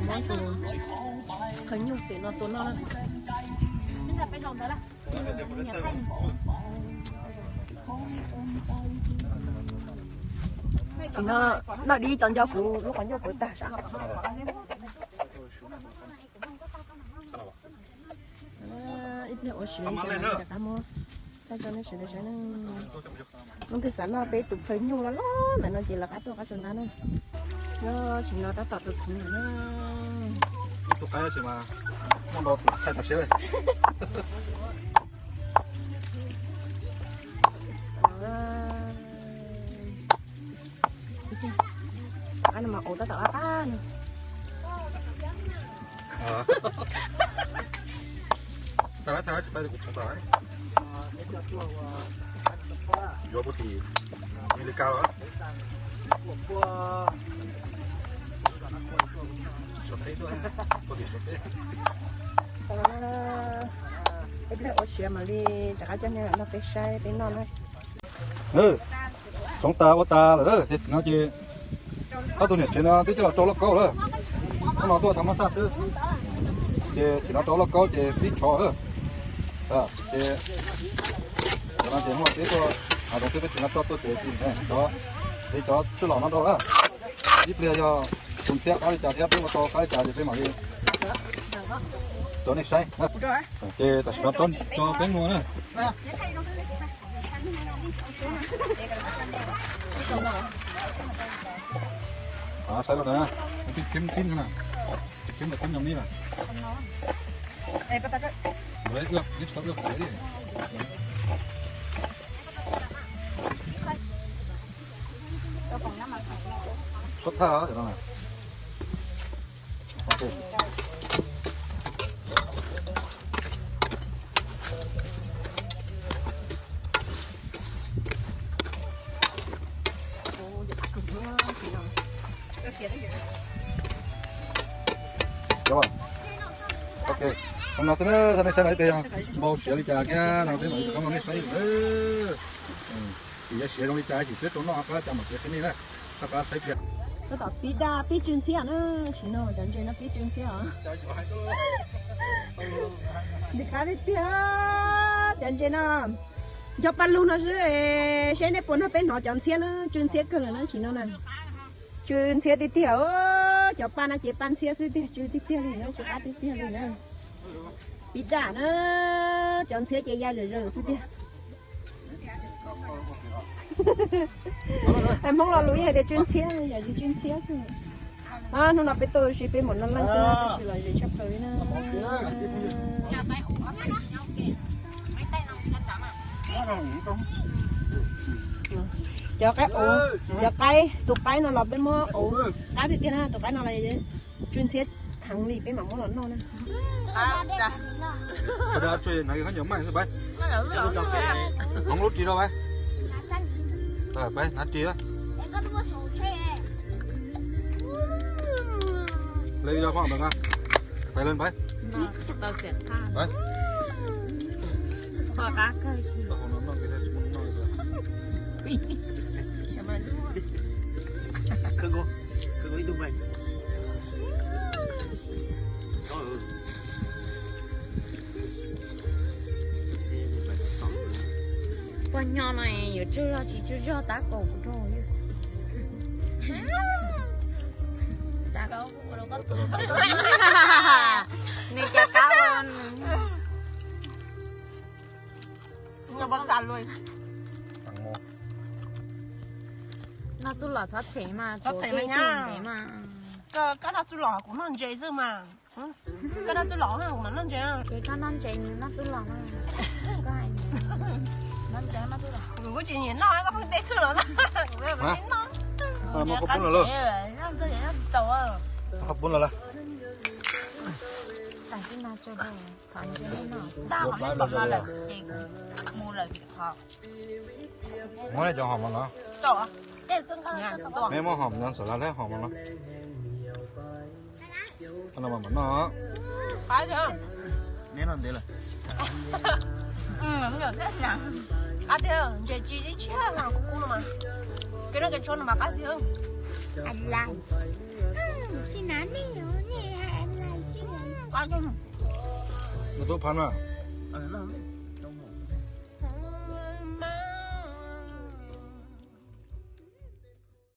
Muab tus qhaw nyuj pem no tua noj na. Tsis no, noj dib tau nco kuv lub qhov ncauj kuv tag sav. Ib pliag ua siav li cas rov qab muab thaij rau nej sawv daws saib na. Leej twg xav noj peb tus qhaw nyuj loj loj ntawm no ces lawv qab tuaj qab tsuas ntab na. Nyob tsis no tab tom tus txhuv ntawm na. Ib tug qaib tsis mas muaj ntau tus thaij tau siab li. Qab no mas ua tab tom qab qab no. Thaij thaij tsis tau kuv txhoov tau. Yuav puag tim Amelikas los. Suav teb tuaj, puag tim Suav teb. Peb ua siav mam li rov qab coj nej los nrog peb saib peb noj na. Txhoov tas ua tas lawm ces tsim no ces ob tug niam tsev no twb coj los rau lauj kaub lawm. Hnub no tuaj tau muab xaj xwb. Ces tsim no rau lauj kaub ces pib tshov lawm. Ces cov no ces hnub no peb tuaj hav zoov xwb, peb tsis nqa txoj tuaj ces tsis ntev cov, ces cov tswj los no rau lawm. Ib pliag yog tus ntxhiab qab li cas thiab peb ua tau qab li cas ces peb mam li rau nej saib. Ces tam sim no tso peb mus na. Saib lawm na, tib tib tib no na, tib tib ntawm tib nyom nib na. Txhob thaj os. Ok, no xwb na, nej saib no ib pliag npau siav li cas kiag no peb mam li rov qab no nej saib. Ces yog siav zoo li cas ces peb rau noj qab cas mam siav qhia nej na. Rov qab saib kiag. Tab tom pib daj pib tsw ntxhiab na, tsis no cov ntses no pib tsw ntxhiab os. Ntim qab tiag tiag, cov ntses no, nco pa lug no xwb, seb nej puas nrog peb hnov cov ntxhiab na, tsw ntxhiab kawg lawm na tsis no na. Tsw ntxhiab tiag tiag, cov pa no ces pa ntxhiab xwb tiag, tsw tiag tiag li na, tsw qab tiag tiag li na. Pib daj na, cov ntxhiab ces ya zawm zawm xwb tiag. Hmoob lo lus yeej hais tias tsw ntxhiab, yam tsw ntxhiab xwb. Hnub no peb tuaj ua si peb mam noj leej xwb na, tab sis los ze tshaj plaws li na. Cov qaib, cov qaib, tus qaib no los peb muab ua qab tiag tiag na, tus qaib no los tsw ntxhiab heev li peb mam muab los noj na. Hnav lub ris rau peb. Peb hnav ris. Hle ib lo phob ntawd na. Pais leej pais. Poj nyob no yuav tsug zog tsis tsug zog tab kaum kuv rau yus. Nws cov kab. Noj txuj lom txhob them mas, txhob them mas. Koj noj txuj lom kuv noj ntses xwb mas. Koj noj txuj lom kuv mam noj ntses. Ces koj noj ntses nws noj txuj lom na. Koj hais noj ntses noj txuj lom. Kuv kuj tsis nyiam noj koj pheej teb txuj lom na. Kuv noj. Qhov pub los lawm. Muab cov hom mov no. Neb muab hom no xav lav leb hom mov no. Qab no mas mam noj. Neb noj ntev lawm. Qab tiag, ntses tsis ib tshiab mas kuv kub no mas. Kev noj kev tshuav no mas qab tiag. Ai lais, si na nej, nej ai lais si. Nws tub phab no.